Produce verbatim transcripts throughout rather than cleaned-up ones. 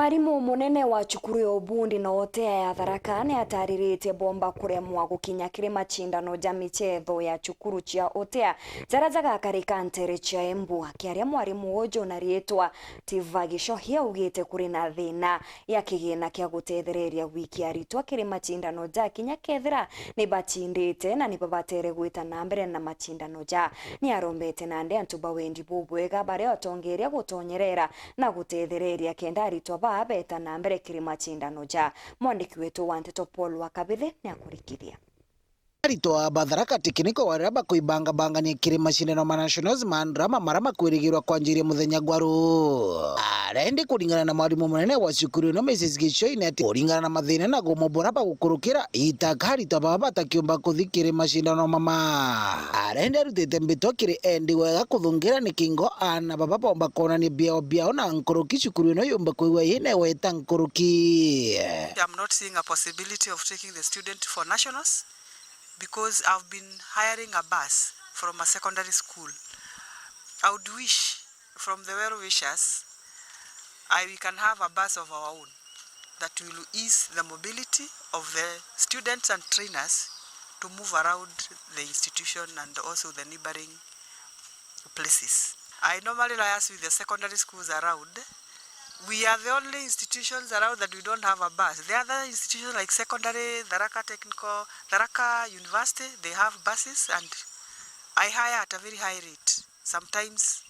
Mwarimu munene wa cukuru ya ubundi na utea ya Tharaka ni atariritie bomba kuremwa gukinya kiri macindano ja michetho ya cukuru cia utea jaria jagakarika ntere cia Embu. Akiaria, mwarimu uju na riitwa Tiva Gichohi augite kuri na thina ya kigina kia gutethereria gwikia aritwa kiri macindano ja kinya kethira ni bacindite na ni babatere gwita na mbere na macindano ja. Ni arombete nandi antu ba wendi bubwega baria atongeria gutonyerera na gutethereria kenda aritwa baa beta na mbere kiri macindano ja. Mwandiki wetu wa nteto Paul Wakabithe ni akurikithia. Aritwa ba Tharaka Technical baria bakwibangabangania kiri macindano ma Nationals ma drama maria makwirigirwa kwanjiria muthenya gwa ruu. Arendi kuringana na mwarimu munene wa cukuru ino, Missus Gichoi, ni ati kuringana na mathina na gumo buria bagukurukira, itaka aritwa baba batakiumba kuthi kiri macindano mama. Arendi arutite mbitwa kiri endi wega kuthungira nikingo aana baba bomba kwonania biao biao na nkuruki cukuru ino yumba kwigua ina igweta nkuruki. I'm not seeing a possibility of taking the student for Nationals because I've been hiring a bus from a secondary school. I would wish from the well wishers, I, we can have a bus of our own that will ease the mobility of the students and trainers to move around the institution and also the neighboring places. I normally liaise with the secondary schools around. We are the only institutions around that we don't have a bus. The other institutions like secondary, Tharaka Technical, Tharaka University, they have buses and I hire at a very high rate. Sometimes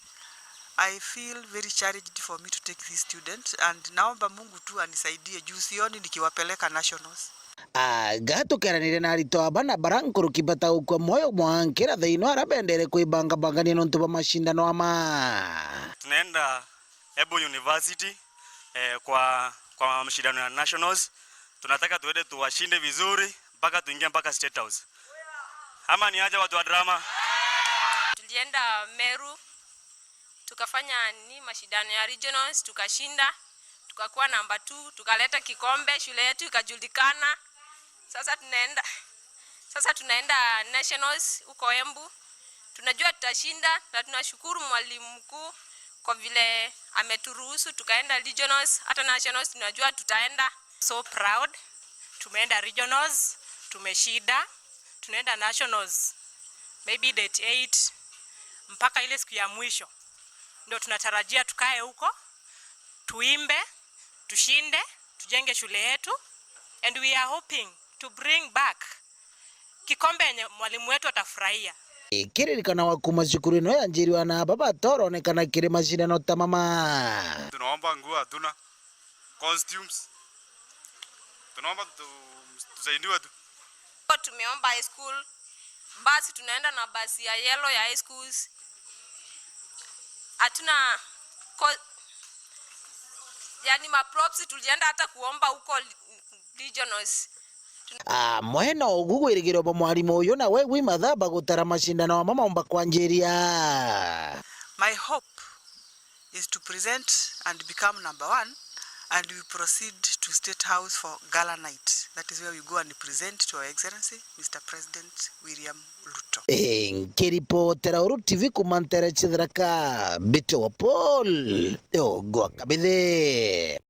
I feel very challenged for me to take these students and naomba Mungu tu anisaidie juu sioni nikiwapeleka Nationals. Aga tukeranire na aritwa aba na bara nkuruki bataukua mwoyo mwankira thaino ara bendere kwibangabangania nontu bwa macindano ama. Tunaenda Embu University, eh, kwa, kwa mashindano ya Nationals. Tunataka tuende tuwashinde vizuri mpaka tuingie mpaka State House. Ama ni aje, watu wa drama? Tulienda Meru, tukafanya ni mashindano ya regionals, tukashinda, tukakuwa namba two, tukaleta kikombe, shule yetu ikajulikana. Sasa tunaenda, sasa tunaenda nationals huko Embu. Tunajua tutashinda na tunashukuru mwalimu mkuu kwa vile ameturuhusu tukaenda regionals, hata nationals tunajua tutaenda. So proud. Tumeenda regionals, tumeshinda, tunaenda nationals, maybe date eight, mpaka ile siku ya mwisho. Ndio tunatarajia tukae huko, tuimbe, tushinde, tujenge shule yetu, and we are hoping to bring back kikombe yenye mwalimu wetu atafurahia. Ikiririkana wa kuma cukuru ino yanjiriwa na aba batoronekana kiri macindano ta mama. Tunaomba nguo hatuna, costumes. Tunaomba tu-, tusaidiwe tu. Tumeomba high school basi, tunaenda na basi ya yellow ya high schools. Hatuna ko-, yani ma props tulienda hata kuomba huko regionals. Ah, mwena ugu gwirigiro bwa mwarimu uyu nawe gwi mathaa bagutara macindano ama maumba kwanjiria. My hope is to present and become number one, and we proceed to State House for Gala Night. That is where we go and present to Our Excellency, Mister President William Ruto. Eh, nkiripotera Uru T V kuma ntere cia Tharaka, mbitagwa Paul Ogwa Kabithe.